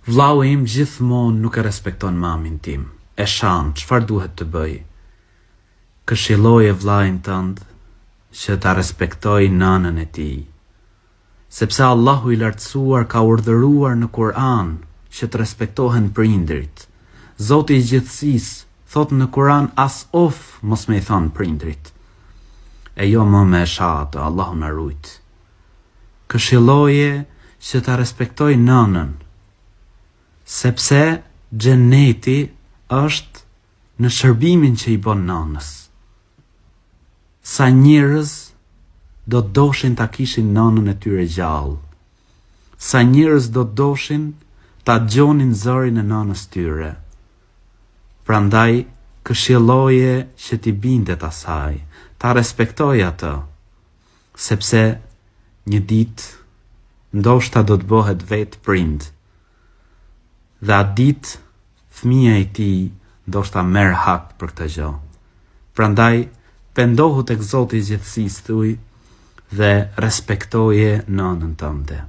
Vllau im gjithmonë nuk e respekton mamin tim, e shan, çfarë duhet të bëj? Këshilloje vllain tënd që ta respektojë nënën e tij. Sepse Allahu i Lartësuar ka urdhëruar në Kur'an që të respektohen prindërit. Zoti i gjithësisë thotë në Kur'an as uf mos me i thanë prindërit. E jo më me e sha atë, Allahu na rujt. Këshilloje që ta respektojë nënën, sepse xheneti është në shërbimin që i bën nënës. Sa njerëz do të doshin ta kishin nënën e tyre gjallë. Sa njerëz do të doshin ta dëgjonin zërin e nënës tyre. Prandaj këshilloje që t'i bindet asaj, ta respektojë atë. Sepse një ditë ndoshta do të bëhet vetë prind. Dhe atë ditë fëmija i tij ndoshta merr hak për këtë gjë. Prandaj pendohu tek Zoti i gjithësisë thuj dhe respektoje nënën tënde.